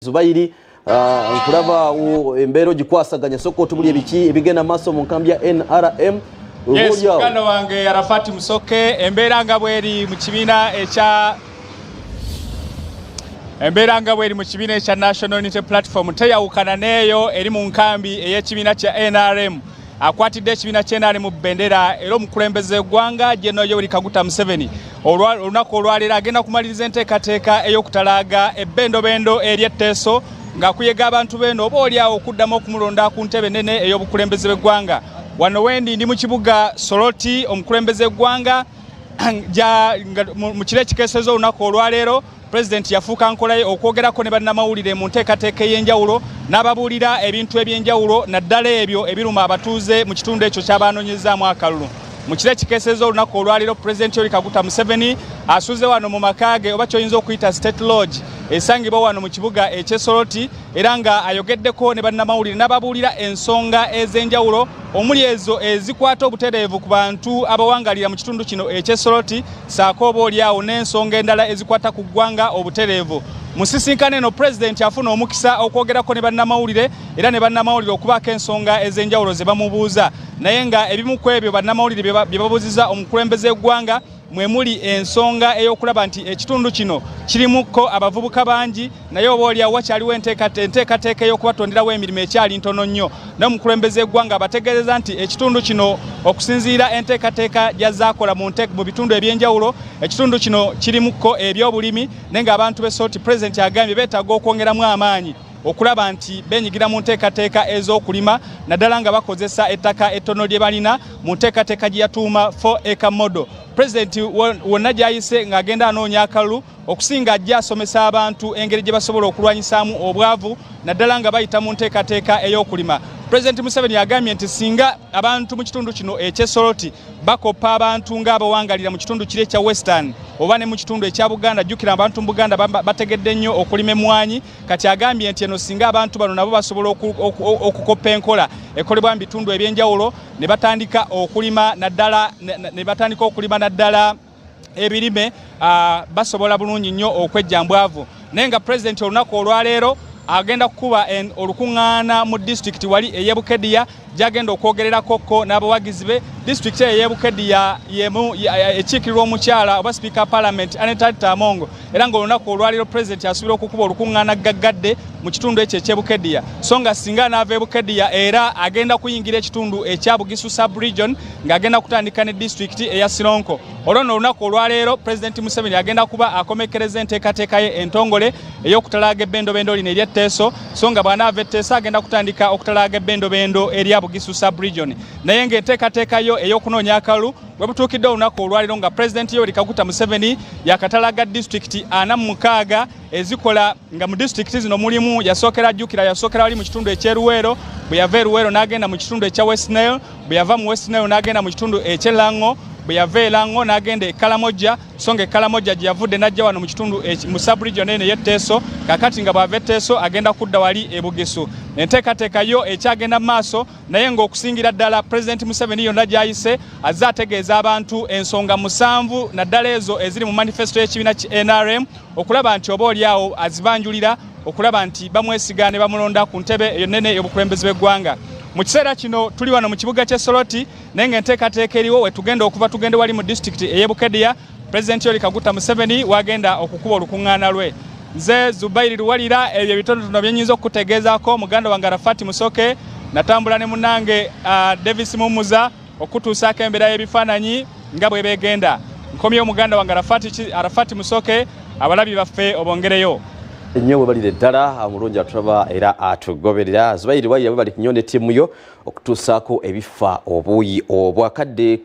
Zubairi, nkulaba embeera ogikwasaganya. Sooka otubuli ebiki ebigenda maaso mu nkambi ya NRM. Yes, muganda wange Arafati Musoke, embeera nga bweri mu kibiina ekya embeera nga bweri mu kibiina ekya National Unity Platform teyawukana n'eyo eri mu nkambi ey'ekibiina kya NRM. Akwatidde ekibiina kya NRM mu bendera era omukulembeze eggwanga General Yoweri Kaguta Museveni olunaku olwaleero agenda kumaliriza enteekateeka ey'okutalaaga ebbendobendo ery'etteeso ng'akuyega abantu beeno oba oli awo okuddamu okumulonda ku ntebe nene ey'obukulembeze bw'eggwanga. Wano wendi ndi mu kibuga Soroti, omukulembeze eggwanga mu kiro ekikeeseza olunaku olwaleero Pulezidenti yafuuka nkola ye okwogerako ne bannamawulire mu nteekateeka ey'enjawulo n'ababuulira ebintu eby'enjawulo, naddala ebyo ebiruma abatuuze mu kitundu ekyo ky'abaanoonyezaamu akalulu. Mu kiro ekikeeseza olunaku olwaleero, Pulezidenti Yoweri Kaguta Museveni asuze wano mu maka ge, oba ky'oyinza okuyita State Lodge, esangibwa wano mu kibuga eky'e Soroti, era nga ayogeddeko ne bannamawulire n'ababuulira ensonga ez'enjawulo, omuli ezo ezikwata obutereevu ku bantu abawangalira mu kitundu kino eky'e Soroti, saako oba oliawo n'ensonga endala ezikwata ku ggwanga obutereevu. Mu nsisinkano eno, Pulezidenti afuna omukisa okwogerako ne bannamawulire era ne bannamawulire okubaako ensonga ez'enjawulo ze bamubuuza, naye nga ebimu ku ebyo bannamawulire bye babuuziza omukulembeze w'eggwanga mwe muli ensonga ey'okulaba nti ekitundu kino kirimukko abavubuka bangi, naye oba oliawo wakyaliwo enteekateeka ey'okubatonderawo emirimu ekyali ntono nnyo. Naye omukulembeze w'eggwanga abategeereza nti ekitundu kino, okusinziira enteekateeka gy'azaakola mu bitundu ebyenjawulo, ekitundu kino kirimukko ebyobulimi, naye ng'abantu b'e Soroti, Pulezidenti agambye, beetaaga okwongeramu amaanyi okulaba nti benyigira mu nteekateeka ez'okulima, naddala nga bakozesa ettaka ettono lye balina mu nteekateeka gye yatuuma 4 acre model. Pulezidenti wonna gy'ayise ng'agenda anoonya akalulu, okusinga ajja asomesa abantu engeri gye basobola okulwanyisaamu obwavu, naddala nga bayita mu nteekateeka ey'okulima. Pulezidenti Museveni agambye nti singa abantu mu kitundu kino eky'e Soroti bakoppa abantu ng'abawangalira mu kitundu kiri ekya Western oba ne mu kitundu ekya Buganda, jjukira abantu mu Buganda bategedde nnyo okulima emmwanyi. Kati agambye nti eno singa abantu bano nabo basobola okukoppa enkola ekolebwa mu bitundu ebyenjawulo ne batandika okulima naddala ne batandika okulima naddala ebirime, basobola bulungi nnyo okwejja mbwavu. Naye nga Pulezidenti olunaku olwaleero agenda kukuba olukuŋŋaana mu disitulikiti wali ey'e Bukedea, gyagenda okwogererako n'abawagizi be. Disitulikiti eyo ey'e Bukedea yemu ekiikirirwa omukyala oba Sipiika Parliament Anita Among, era ng'olunaku olwaleero Pulezidenti asuubira okukuba olukuŋŋaana gaggadde mu kitundu ekyo eky'e Bukedea. So nga singa anaava e Bukedea, era agenda kuyingira ekitundu ekya Bugisu sub region ng'agenda kutandika ne disitulikiti eya Sironko. Olwo nno olunaku olwaleero Pulezidenti Museveni agenda kuba akomekkereza enteekateeka ye entongole ey'okutalaaga ebbendobendo lino ery'Etteeso. So nga bw'anaava Etteeso, agenda kutandika okutalaaga ebbendobendo erya Bugisu sub region. Naye ng'enteekateeka yo ey'okunoonya akalulu bwe butuukidde olunaku olwaleero nga Pulezidenti Yoweri Kaguta Museveni yakatalaaga disitulikiti 46 ezikola, nga mu disitulikiti zino mulimu yasookera, jjukira yasookera wali mu kitundu eky'e Luweero, bwe yava e Luweero n'agenda mu kitundu ekya West Nile, bwe yava mu West Nile n'agenda mu kitundu eky'e Lango, bwe yava e Lango n'agenda e Kalamoja, so nga e Kalamoja gye yavudde n'ajja wano mu kitundu mu sub-region eno ey'Etteeso. Kakati nga bw'ava Etteeso, agenda kudda wali e Bugisu. Enteekateeka yo ekyagenda mu maaso, naye ng'okusingira ddala Pulezidenti Museveni yonna gy'ayise azze ategeeza abantu ensonga 7, naddala ezo eziri mu manifesto y'ekibiina ki NRM, okulaba nti oba oli awo azibanjulira okulaba nti bamwesiga ne bamulonda ku ntebe eyo nene ey'obukulembeze bw'eggwanga. Mu kiseera kino tuli wano mu kibuga ky'e Soroti, naye ng'enteekateeka eriwo, we tugenda okuva tugende wali mu disitulikiti ey'e Bukedea, Pulezidenti Yoweri Kaguta Museveni wagenda okukuba olukuŋŋaana lwe. Nze Zubairi Luwalira, ebyo ebitonotono bye nnyinza okukutegeezaako. Muganda wange Arafati Musoke, natambula ne munnange Davis Mumuza okutuusaako embeera y'ebifaananyi nga bwe beegenda. Nkomyewo, muganda wange Arafati Musoke, abalabi baffe obongereyo. Nnyo webalire ddala, omulungi atulaba era atugoberera, Zubairi Luwalira, webali nnyo ne ttiimu yo okutuusaako ebifa obuuyi obwakadde.